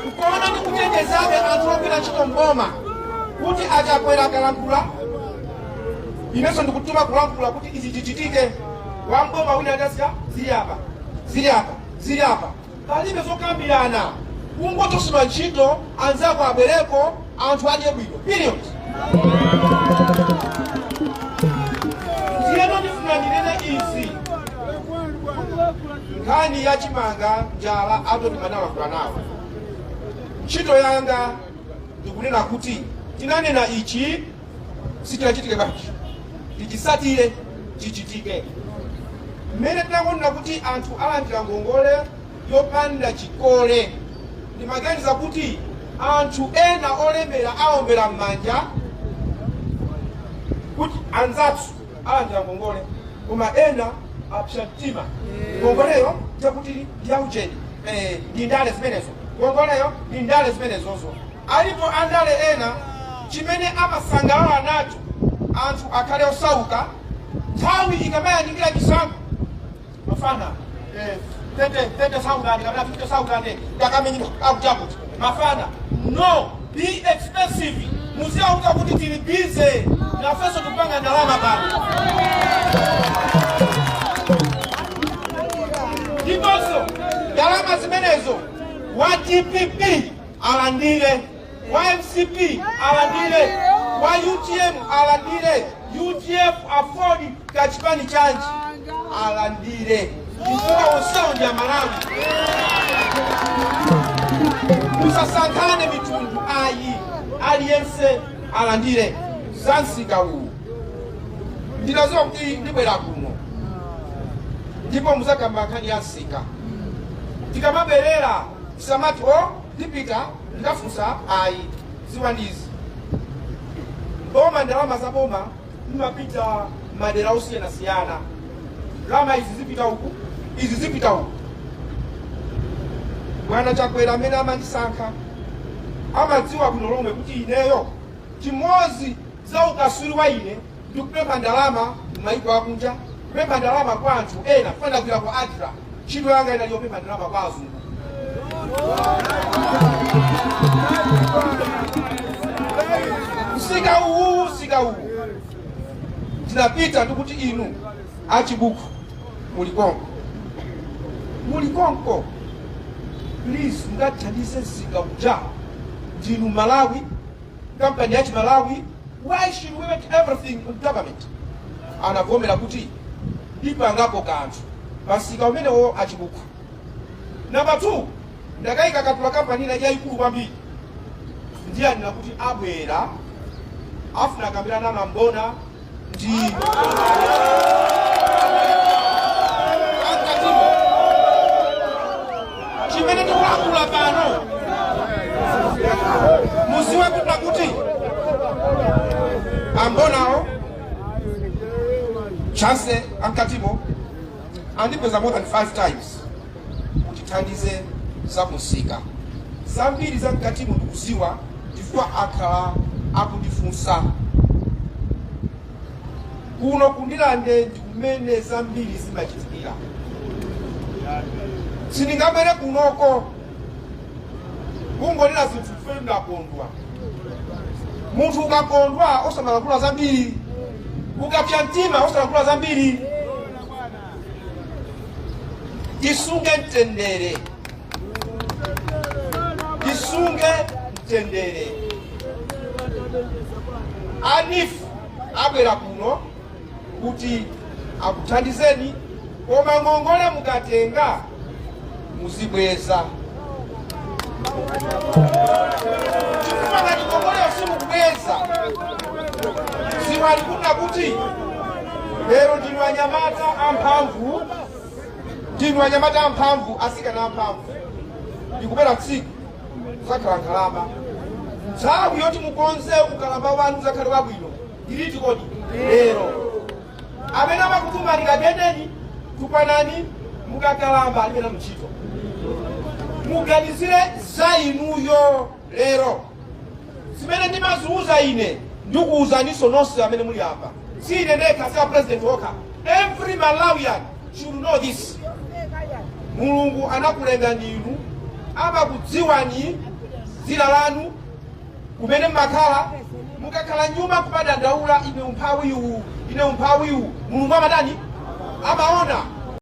Nkuona ndikuchenjezabe anthu ogwira ntchito mboma kuti aChakwera akalankhula, inenso ndikutuma kulankhula kuti izi chichitike. Wamboma wina atasika zili apa, zili apa, zili apa, palibe zokambirana, kungochotsedwa ntchito, anzako abwereko, anthu adye bwino, period. Ndiyeno ndifuna ndinene izi: nkhani ya chimanga, njala, ato ndimanalankhula nawo. Ntchito yanga ndikunena kuti tinanena ichi, sichinachitike bwanji? Tichisatire chichitike. Mmene tinangonena kuti anthu alandira ngongole yopanda chikole, ndimaganiza kuti anthu ena olemera aombera m'manja kuti anzathu alandira ngongole, koma ena apsa mtima. Ngongoleyo chakuti ndi yaujeni, ndi ndale zimenezo, ngongoleyo ndi ndale zimenezozo. Alipo andale ena chimene amasangalala nacho anthu akhale osauka. Nthawi ikamayandikira chisankho, mafana 30,000 kapena 50,000 takamenyera akuti akuti mafana. No, be expensive. Muziwauza kuti tili busy, nafenso tikupanga ndalama pano. Ndiponso ndalama zimenezo, wa DPP alandire, wa MCP alandire, wa UTM alandire, UDF, AFORD, kachipani chanji alandire, chifukwa onsewo ndi Amalawi. Musasankhane mitundu ayi, aliyense alandire. Za msika uwu, ndinadziwa kuti ndibwera kuno ndipo muzakamba nkhani ya msika. Tikamabwerera tisamati, "O, ndipita ndikafunsa," ayi. Ziwa ndizi boma, ndalama za boma zimapita madera osiyanasiyana. Ndalama izi zipita uku, izi zipita uku. Bwana Chakwera amene amandisankha amadziwa bwino lomwe kuti ineyo chimodzi za ukaswiri wa ine ndikupempha ndalama m'mayiko akunja, kupempha ndalama kwa anthu ena. Kufana ku ADRA, ntchito yanga inali yopempha ndalama kwa azungu. Msika uwu, msika uwu, tinapita ndikuti, "Inu aChibuku muli konko, muli konko, please mungatithandize msika uja. Ndinu Malawi, kampani ya Chimalawi, why should we wait everything on government?" Anavomera kuti ndipangapo kanthu pamsika umenewo aChibuku. Number 2, ndakayika katula kampani ina yayikulu kwambiri. Ndiye anena kuti abwera, afuna akambirana na mbona ndi ankatimo. Chimene ndikulankhula pano, muziwe kuti nakuti ambonawo chance ankatimo andipeza more than five times kuti thandize zakumsika. Zambiri za mkatimo ndikuziwa chifukwa akhala akundifunsa. Kuno kuNdirande ndi kumene zambiri zimachitikira. Sindingabwere kunoko kungonena zinthu chifukwa ndakondwa. Munthu ukakondwa osamalankhula zambiri, ukapsa mtima osalankhula zambiri. Tisunge mtendere, tisunge mtendere. A NEEF abwera kuno kuti akuthandizeni, koma ngongole mukatenga muzibweza, chifukwa ngati ngongoleyo simukubweza, ziwani kuna kuti lero ndinu anyamata amphamvu, ndinu anyamata amphamvu, asikana amphamvu. Ndikubera tsiku kuzakhala nkhalamba. Nthawi yoti mukonze ukalamba wanu uzakhale wabwino ndiliti kodi? Lero. Amene amakutumani, kagendeni, tukwanani, mukakalamba alibe nanu ntchito. Muganizire za inuyo lero. Zimene ndimaziuza ine, ndikuwuzaninso nonse amene muli apa. Si ine ndekha, si a president okha, every Malawian should know this. Mulungu anakulenga ndinu. Amakudziwani dzina lanu, kumene mmakhala. Mukakhala nyumba kumadandaula, "Ine umphawiwu, ine umphawiwu," Mulungu amatani? Amaona.